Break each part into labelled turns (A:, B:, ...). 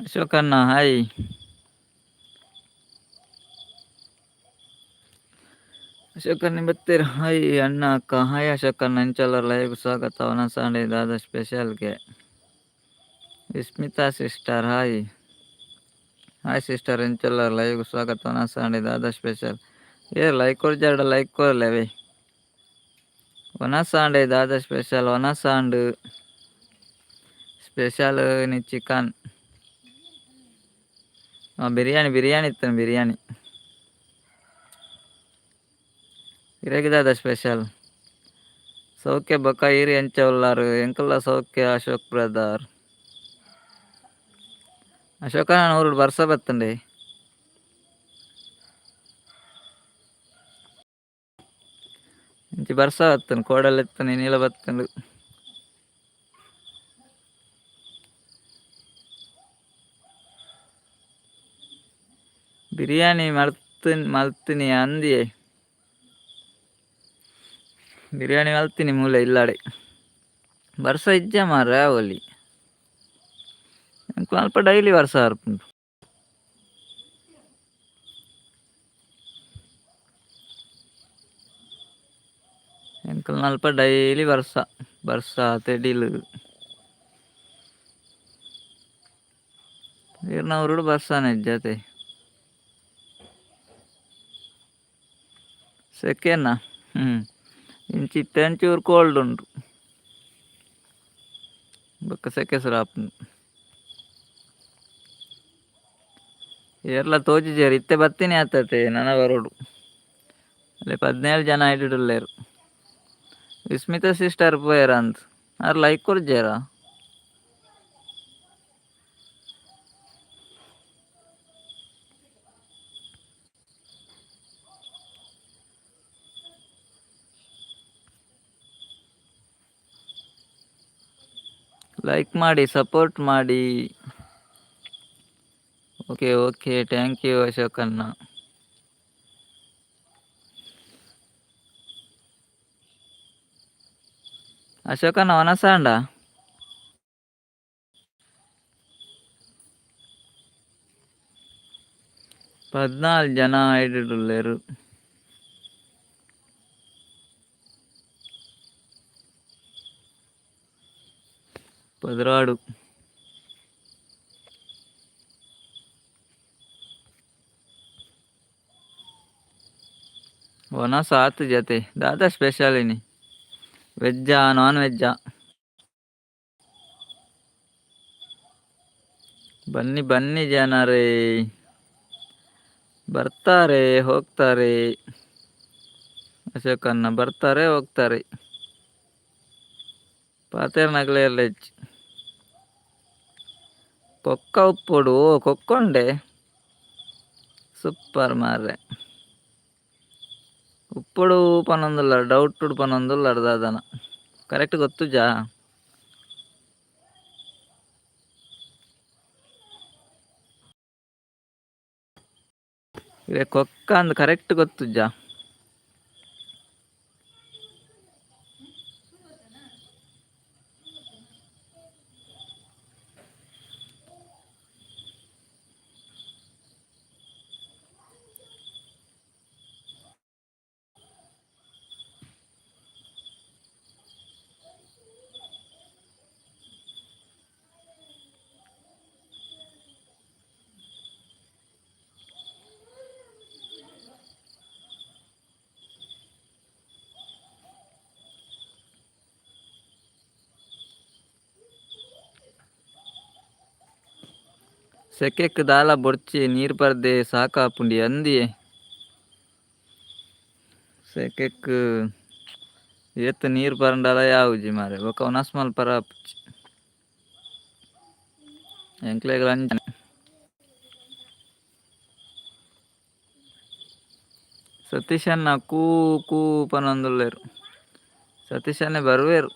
A: ಅಶೋಕಣ್ಣ hi. ಅಶೋಕಣ್ಣ ಬತ್ತೀರ? Hi ಅಣ್ಣ, ಅಕ್ಕ. Hi ಅಶೋಕಣ್ಣ, ಎಂಚಲ್ಲರ್? Live ಸ್ವಾಗತ. ವನಸಾಂಡೆ ದಾದ ಸ್ಪೆಷಲ್ಗೆ? Vismita sister hi. Hi sister, ಎಂಚಲ್ಲರ್? ಲೈವ್ ಸ್ವಾಗತ. ವನಸಾಂಡೆ ದಾದ ಸ್ಪೆಷಲ್? ಏ ಲೈಕ್ ಕೊರ್ಜಾಡ, ಲೈಕ್ ಕೊರ್ಲೆವೆ. ವನಸಾಂಡೆ ದಾದ ಸ್ಪೆಷಲ್? ವನಸಾಂಡ್ ಸ್ಪೆಷಲ್ ನಿ ಚಿಕನ್ ಬಿರಿಯಾನಿ. ಬಿರಿಯಾನಿ ಇತ್ತು, ಬಿರಿಯಾನಿ. ಇರೆಗ್ ಸ್ಪೆಷಲ್? ಸೌಖ್ಯ. ಬೊಕ ಈರ್ ಎಂಚ ಉಲ್ಲಾರು? ಎಂಕಲ್ಲ ಸೌಖ್ಯ ಅಶೋಕ್ ಬ್ರದರ್. ಅಶೋಕ, ಊರುಡು ಬರ್ಸ ಬತ್ತುಂಡೆ. ಇಂಚಿ ಬರ್ಸ ಬತ್ತುಂಡು, ಕೋಡಲ್ ಇತ್ತುಂಡು, ನೀಲ ಬತ್ತುಂಡು. ಬಿರಿಯಾನಿ ಮಲ್ತ್ ಮಲ್ತಿನಿ ಅಂದಿಯೇ. ಬಿರಿಯಾನಿ ಮಲ್ತಿನಿ ಮೂಲೆ ಇಲ್ಲಾಡೆ. ಬರ್ಸ ಇಜ್ಜ ಮಾರ್ರೆ ಆವೊಲಿ. ಎಂಕುಲು ಅಲ್ಪ ಡೈಲಿ ಬರ್ಸ ಬರ್ಪುಂಡು. ಎಂಕಲ್ನ ಅಲ್ಪ ಡೈಲಿ ಬರ್ಸ, ಬರ್ಸ ತೆಡಿಲು. ಈರ್ನ ಊರುಡು ಬರ್ಸಾನೆ ಇಜ್ಜತೆ? ಸೆಕೆನಾ? ಹ್ಞೂ, ಇಂಚಿ ಇತ್ತೆ ಒಂಚೂರು ಕೋಲ್ಡ್ ಉಂಡು, ಬೊಕ್ಕ ಸೆಕೆ ಸುರು ಆಪುಂಡು. ಏರ್ಲ ತೋಜಿಜೆರ್, ಇತ್ತೆ ಬತ್ತಿನಿ ಆತತೆ, ನನ ಬರೋಡು. ಅಲ್ಲಿ 17 ಜನ ಐಡಿಡುಲ್ಲೆರ್. ವಿಸ್ಮಿತ ಸಿಸ್ಟರ್ ಪೋಯೆರ್ ಅಂದ್, ಆರ್ ಲೈಕ್ ಕೊರ್ಜೆರಾ? ಲೈಕ್ ಮಾಡಿ, ಸಪೋರ್ಟ್ ಮಾಡಿ. Okay okay, thank you ಅಶೋಕಣ್ಣ. ಅಶೋಕಣ್ಣ, ವನಸಾಂಡ? 14 ಜನ ಐಡಿಡುಲ್ಲೆರ್. 12. ವನಸ್ ಆತ್ ಜತೆ. ದಾದ ಸ್ಪೆಷಲ್ ಇನಿ? ವೆಜ್ಜಾ ನಾನ್ ವೆಜ್ಜಾ? ಬನ್ನಿ ಬನ್ನಿ ಜನರೇ. ಬರ್ತಾರೆ ಹೋಗ್ತಾರೆ. ಅಶೋಕಣ್ಣ ಬರ್ತಾರೆ ಹೋಗ್ತಾರೆ. ಪಾತೆರ್ನಗಲೇ ಇಜ್ಜಿ. ಕೊಕ್ಕ ಉಪ್ಪೊಡು. ಕೊಕ್ಕೊಂಡೆ, ಸೂಪರ್ ಮಾರ್ರೆ. ಉಪ್ಪೊಡು ಪನೊಂದುಲ್ಲರ್, ಡೌಟ್ ಪನೊಂದುಲ್ಲರ್. ದಾದನ ಕರೆಕ್ಟ್ ಗೊತ್ತುಜಾ? ಇರೆ ಕೊಕ್ಕ ಅಂದ್ ಕರೆಕ್ಟ್ ಗೊತ್ತುಜಾ? ಸೆಕೆಕ್ ದಾಲ ಬೊರ್ಚಿ, ನೀರ್ ಪರ್ದೆ ಸಾಕಾಪುಂಡಿ ಅಂದಿಯೇ. ಸೆಕೆಕ್ ಏತ್ ನೀರ್ ಪರಂಡಲ ಯಾವುಜಿ ಮಾರೆ, ಬೊಕ ವನಸ್ ಮಲ್ಪರ ಆಪುಜಿ ಎಂಕ್ಲೆಗ್ಲ ಅಂಚನೆ. ಸತೀಶ್ ಅಣ್ಣ ಕೂ ಕೂ ಪನೊಂದುಲ್ಲೆರ್. ಸತೀಶ್ ಅಣ್ಣೆ ಬರುವೆರ್.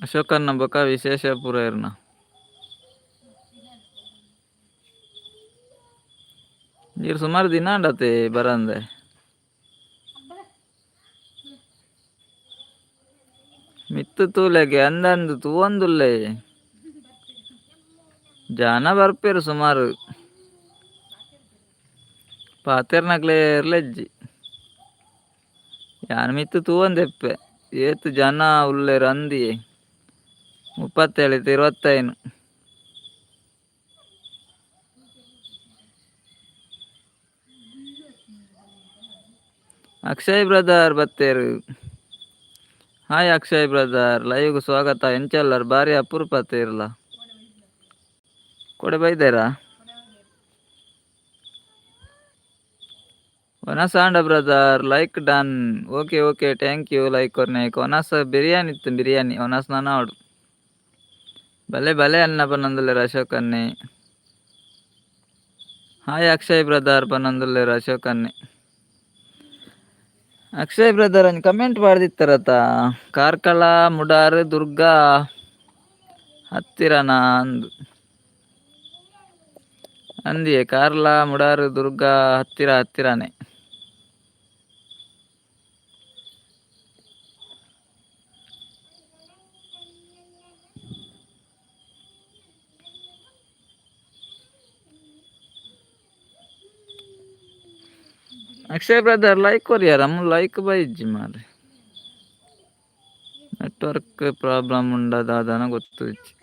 A: ಅಶೋಕನ್ನ ಬೊಕ ವಿಶೇಷ ಪೂರ ಇರ್ನ. ನೀರು ಸುಮಾರು ದಿನ ಅಂಡತೆ ಬರಂದೆ. ಮಿತ್ತು ತೂಲೆಗೆ ಅಂದಂದು ತೂವೊಂದುಲ್ಲೆ. ಜನ ಬರ್ಪೇರು ಸುಮಾರು. ಪಾತೆರ್ನಕ್ಲೆ ಇರ್ಲೆಜ್ಜಿ. ಯಾನ್ ಮಿತ್ತು ತೂವೊಂದೆಪ್ಪೆ ಏತ್ ಜನ ಉಲ್ಲೆರ್ ಅಂದಿಯೆ. 37 25. ಅಕ್ಷಯ್ ಬ್ರದರ್ ಬತ್ತೇರು. ಹಾಯ್ ಅಕ್ಷಯ್ ಬ್ರದರ್, ಲೈವ್ಗೆ ಸ್ವಾಗತ. ಎಂಚಲ್ಲರ್? ಬಾರಿ ಅಪರೂಪ ಇರ್ಲ. ಕೊಡೆ ಬೈದೇರಾ? ವನಸಾಂಡ brother like done. Okay okay, thank you like ಕೊರ್ನೇಕ್. ವನಸ biryani ಇತ್ತು, ಬಿರಿಯಾನಿ ವನಸ್ ನಾನಾವಡು. ಭಲೆ ಭಲೆ ಅನ್ನ ಪನ್ನೊಂದುಲ್ಲೆರ್ ಅಶೋಕ್ ಅನ್ನೆ. ಹಾಯ್ ಅಕ್ಷಯ್ ಬ್ರದರ್ ಪನ್ನೊಂದುಲ್ಲೆರ್ ಅಶೋಕ್ ಅನ್ನೆ. ಅಕ್ಷಯ್ ಬ್ರದರ್ ಒಂಜಿ ಕಮೆಂಟ್ ಪಾಡ್ದಿತ್ತರತ, ಕಾರ್ಕಳ ಮುಡಾರ್ ದುರ್ಗಾ ಹತ್ತಿರನಾ ಅಂದು. ಅಂದಿಯೇ, ಕಾರ್ಲ ಮುಡಾರು ದುರ್ಗಾ ಹತ್ತಿರ ಹತ್ತಿರನೇ. ಅಕ್ಷಯ್ ಬ್ರದರ್ ಲೈಕ್ ಕೊರಿಯರ್, ಅಮ್ಮ ಲೈಕ್ ಬೈಜ್ಜಿ ಮಾರ್ರೆ. ನೆಟ್ವರ್ಕ್ ಪ್ರಾಬ್ಲಮ್ ಉಂಡ ದಾದನ ಗೊತ್ತುಜ್ಜಿ.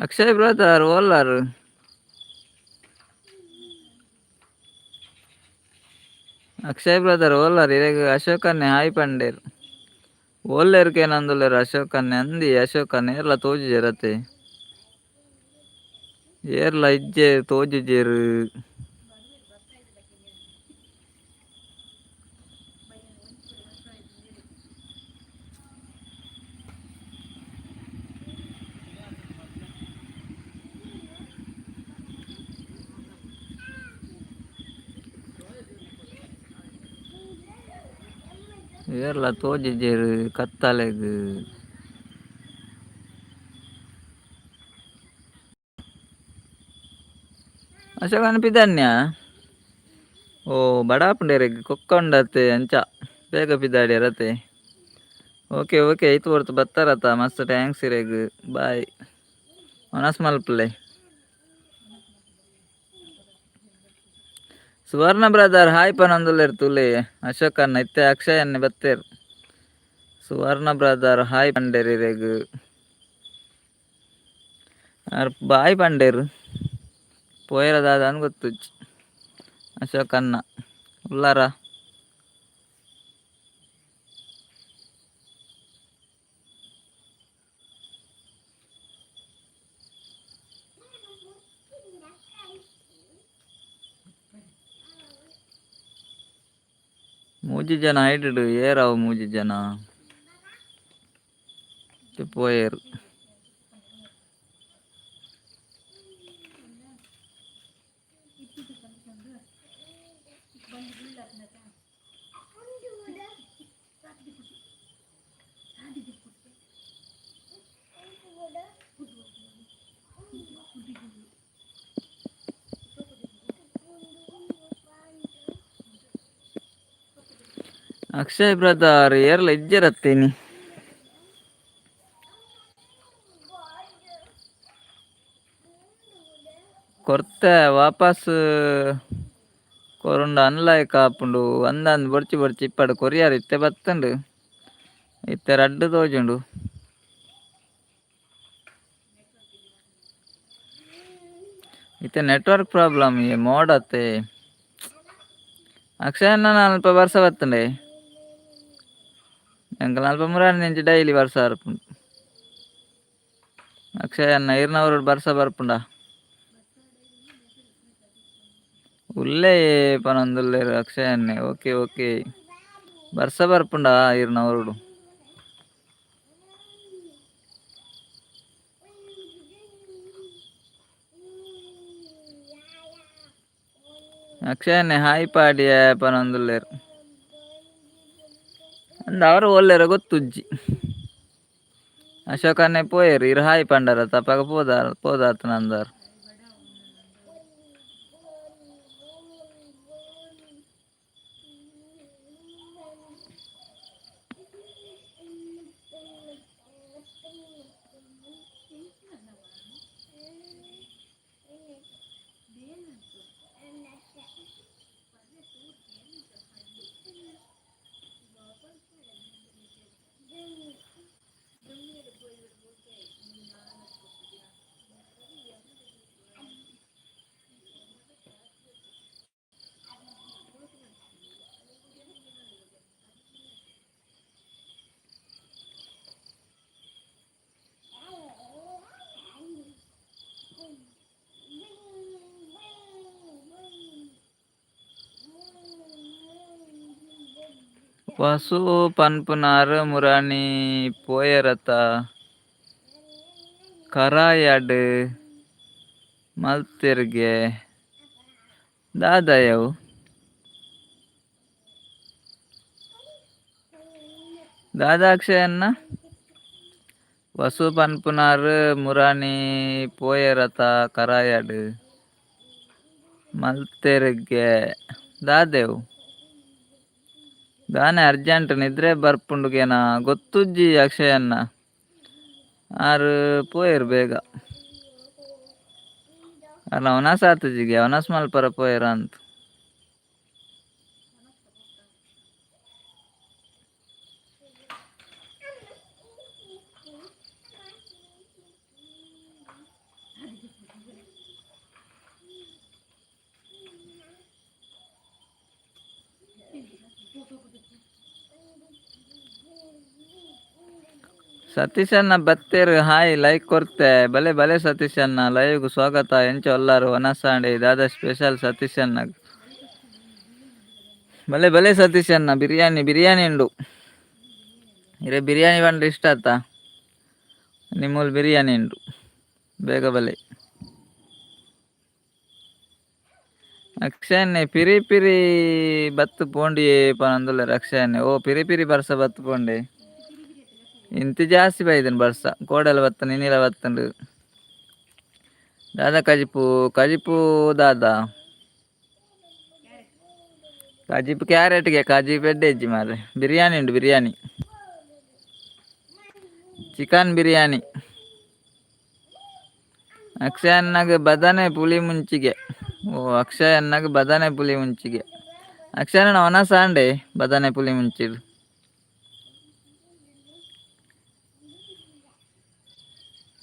A: ಅಕ್ಷಯ್ ಬ್ರದರ್ ಓಲಾರ್? ಅಕ್ಷಯ್ ಬ್ರದರ್ ಓಲಾರ್? ಇರೆಗ್ ಅಶೋಕನ್ನೆ ಹಾಯ್ ಪಂಡೇರ್. ಓಲ್ಲೇರ್ಕೇನಂದುಲ್ಲೆರ್ ಅಶೋಕನ್ನೆ ಅಂದಿ. ಅಶೋಕನ್ನೆ ಏರ್ಲ ತೋಜುಜೆರತೆ, ಏರ್ಲ ಇಜ್ಜೆ ತೋಜುಜೆರ್. ಏರ್ಲ ತೋಜುಜೆರ್ ಕತ್ತಲೆಗ್. ಅಶೋಕನ ಪಿದನ್ಯ? ಓ ಬಡಾಪುಂಡೇರೆಗ್ ಕೊಕ್ಕೊಂಡತೆ ಅಂಚ ಬೇಗ ಪಿದಾಡ್ಯರತೆ. ಓಕೆ ಓಕೆ, ಐತು ಹೊರ್ತು ಬತ್ತಾರತ. ಮಸ್ತ್ thanks ಇರೆಗ್. ಬಾಯ್. ವನಸ್ ಮಲ್ಪುಲೆ. ಸುವರ್ಣ ಬ್ರದರ್ ಹಾಯ್ ಪನೊಂದುಲ್ಲೆರ್ ತೂಲೆ. ಅಶೋಕನ್ನ ಇತ್ತೆ ಅಕ್ಷಯ್ ಅಣ್ಣೆ ಬತ್ತೆರ್. ಸುವರ್ಣ ಬ್ರದರ್ ಹಾಯ್ ಪಂಡೆರ್ ಇರೆಗ್. ಆರ್ ಬಾಯ್ ಪಂಡೆರ್. ಪೋಯೆರ ದಾದ ಗೊತ್ತುಜ್ಜಿ. ಅಶೋಕ್ ಅಣ್ಣ ಉಲ್ಲಾರ? ಮೂಜಿ ಜನ ಐಟುಡು ಏರಾವು ಮೂಜಿ ಜನ ಪೋಯೆರ್. ಅಕ್ಷಯ್ ಬ್ರದರ್ ಏರ್ಲ ಇಜ್ಜರತ್ತೇನಿ. ಕೊರ್ತೆ ವಾಪಸ್ ಕೊರುಂಡ ಅನ್ಲಾಯ್ಕ್ ಆಪುಂಡು. ಅಂದಂದ್ ಬೊರ್ಚಿ ಬೊರ್ಚಿ ಇಪ್ಪಡ್ ಕೊರಿಯರ್ ಇತ್ತೆ ಬತ್ತುಂಡು. ಇತ್ತೆ ರಡ್ಡ್ ತೋಜುಂಡು. ಇತ್ತೆ ನೆಟ್ವರ್ಕ್ ಪ್ರಾಬ್ಲಮ್ ಈ ಮೋಡತ್ತೆ. ಅಕ್ಷಯಣ್ಣ ಅಲ್ಪ ಬರ್ಸ ಬತ್ತುಂಡೆ. ಎಂಕಲ್ನ ಅಲ್ಪ ಮುರಾನಿ ಡೈಲಿ ಬರ್ಸ ಬರ್ಪುಂಡು. ಅಕ್ಷಯ್ ಅಣ್ಣ ಇರ್ನವರೋಡು ಬರ್ಸ ಬರ್ಪುಂಡ? ಉಲ್ಲೇ ಪನೊಂದುಲ್ಲೆರ್ ಅಕ್ಷಯ್ ಅಣ್ಣೆ. ಓಕೆ ಓಕೆ, ಬರ್ಸ ಬರ್ಪುಂಡ ಇರ್ನವರೋಡು? ಅಕ್ಷಯ್ ಅಣ್ಣೆ ಹಾಯ್ ಪಾಡಿಯ ಪನೊಂದುಲ್ಲೆರ್. ಅಂದ್ ಅವರು ಒಲ್ಲೆರ ಗೊತ್ತುಜ್ಜಿ. ಅಶೋಕ್ ಅಣ್ಣೆ ಪೋಯೆರ್, ಇರ್ ಹಾಯ್ ಪಂಡರ ತಪಗ ಪೋದಾರ್ ಪೋದಾತನ ಅಂದಾರ್. ವಸು ಪನ್ಪುನಾರ್ ಮುರಾನಿ ಪೋಯೆರತ ಕರಾಯಡ್ ಮಲ್ತೆರ್ಗೆ ದಾದ ಅವು? ದಾದ ಅಕ್ಷಯ್ ಅಣ್ಣ? ವಸು ಪನ್ಪುನಾರ್ ಮುರಾನಿ ಪೋಯೆರತ ಕರಾಯಡ್ ಮಲ್ತೆರ್ಗೆ ದಾದೆವು? ದಾನೆ ಅರ್ಜೆಂಟ್ ನಿದ್ರೆ ಬರ್ಪುಂಡುಗೆನಾ? ಗೊತ್ತುಜ್ಜಿ ಅಕ್ಷಯ್ ಅಣ್ಣ, ಆರ್ ಪೋಯೆರ್ ಬೇಗ. ಅರ್ನ ವನಸ್ ಆತುಜಿಗೆ, ವನಸ್ ಮಲ್ಪರ ಪೋಯೆರ್ ಅಂತ್. ಸತೀಶ್ ಅಣ್ಣ ಬತ್ತೆರ್ ಹಾಯ್ ಲೈಕ್ ಕೊರ್ತೆ. ಬಲೆ ಬಲೆ ಸತೀಶ್ ಅಣ್ಣ, ಲೈವ್ಗ್ ಸ್ವಾಗತ. ಎಂಚ ಉಲ್ಲಾರ್? ವನಸಾಂಡೆ ದಾದ ಸ್ಪೆಷಲ್ ಸತೀಶ್ ಅಣ್ಣಗ್? ಬಲೆ ಬಲೆ ಸತೀಶ್ ಅಣ್ಣ, ಬಿರಿಯಾನಿ ಬಿರಿಯಾನಿ ಉಂಡು. ಇರೆ ಬಿರಿಯಾನಿ ಪಂಡ್ರೆ ಇಷ್ಟ ಆತ? ನಿಮ್ಮೂಲು ಬಿರಿಯಾನಿ ಉಂಡು, ಬೇಗ ಬಲೆ. ಅಕ್ಷಯಣ್ಣೆ ಪಿರಿ ಪಿರಿ ಬತ್ತು ಪೋಂಡಿ ಪನೊಂದುಲ್ಲೆರ್ ಅಕ್ಷಯಣ್ಣೆ. ಓ ಪಿರಿ ಪಿರಿ ಬರ್ಸ ಬತ್ತು ಪೋಂಡೆ. ಇಂತಿ ಜಾಸ್ತಿ ಬೈದನ್ ಬರ್ಸ, ಕೋಡೆಲ ಬತ್ತಂಡ್ ಇನಿಲ ಬತ್ತಂಡ್. ದಾದ ಕಜಿಪು? ಕಜಿಪು ದಾದ? ಕಜಿಪು ಕ್ಯಾರೆಟ್ಗೆ, ಕಜಿಪು ಎಡ್ಡೆ ಇಜ್ಜಿ ಮಾರ್ರೆ. ಬಿರಿಯಾನಿ ಉಂಡು, ಬಿರಿಯಾನಿ, ಚಿಕನ್ ಬಿರಿಯಾನಿ. ಅಕ್ಷಯ್ ಅಣ್ಣಗ್ ಬದನೆ ಪುಳಿ ಮುಂಚಿಗೆ. ಓ ಅಕ್ಷಯ್ ಅಣ್ಣಗ್ ಬದನೆ ಪುಳಿ ಮುಂಚಿಗೆ. ಅಕ್ಷಯ್ ಅಣ್ಣ ವನಸ್ ಆಂಡೆ ಬದನೆ ಪುಳಿ ಮುಂಚಿಡ್?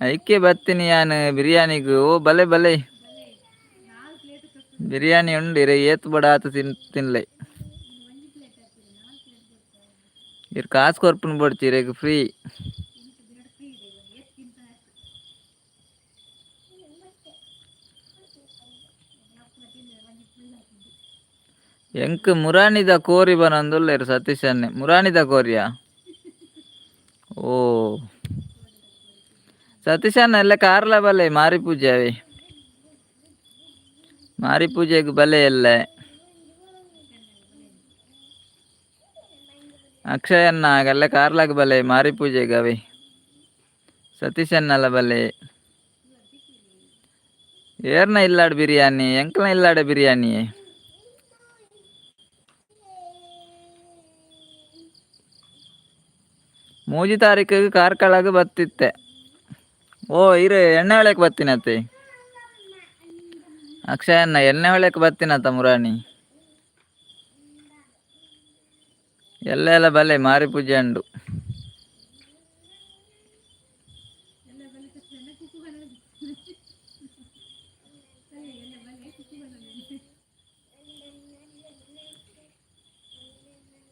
A: ಐಕೆ ಬತ್ತಿನಿ ಯಾನ್ ಬಿರಿಯಾನಿಗ್. ಓ ಬಲೆ ಬಲೆ, ಬಿರಿಯಾನಿ ಉಂಡು. ಇರೆ ಏತ್ ಬೊಡಾತ್ ತಿನ್ಲೆ. ಇರ್ ಕಾಸ್ ಕೊರ್ಪುನ ಬೊಡ್ಚಿ, ಇರೆಗ್ ಫ್ರೀ. ಎಂಕ್ ಮುರಾನಿದ ಕೋರಿ ಬನೊಂದುಲ್ಲೆರ್ ಸತೀಶ್ ಅಣ್ಣೆ. ಮುರಾನಿದ ಕೋರಿಯಾ? ಓ ಸತೀಶ್ ಅಣ್ಣ ಎಲ್ಲ ಕಾರ್ಲ ಬಲೆ ಮಾರಿ ಪೂಜೆ ಅವೆ. ಮಾರಿ ಪೂಜೆಗ್ ಬಲೆ ಎಲ್ಲೆ. ಅಕ್ಷಯ್ ಅಣ್ಣ ಎಲ್ಲ ಕಾರ್ಲಾಗ್ ಬಲೆ ಮಾರಿ ಪೂಜೆಗ್ ಅವೆ. ಸತೀಶ್ ಅಣ್ಣಲ ಬಲೆ. ಏರ್ನ ಇಲ್ಲಾಡ್ ಬಿರಿಯಾನಿ? ಎಂಕ್ಲ ಇಲ್ಲಾಡ ಬಿರಿಯಾನಿ. ಮೂಜಿ ತಾರೀಕಿಗೆ ಕಾರ್ಕಳಗ್ ಬತ್ತಿತ್ತೆ. ಓ ಇರು ಎಣ್ಣೆ ಹೊಳೆಕ್ ಬತ್ತಿನತ್ತೆ ಅಕ್ಷಯ್ ಅಣ್ಣ, ಎಣ್ಣೆ ಹೊಳೆಕ್ ಬತ್ತಿನತ್ತ ಮುರಾಣಿ. ಎಲ್ಲ ಎಲ್ಲ ಬಲೆ ಮಾರಿ ಪೂಜೆ ಉಂಡು.
B: ಎನ್ನ ಕುಕ್ಕು ಕನ್ನಡ.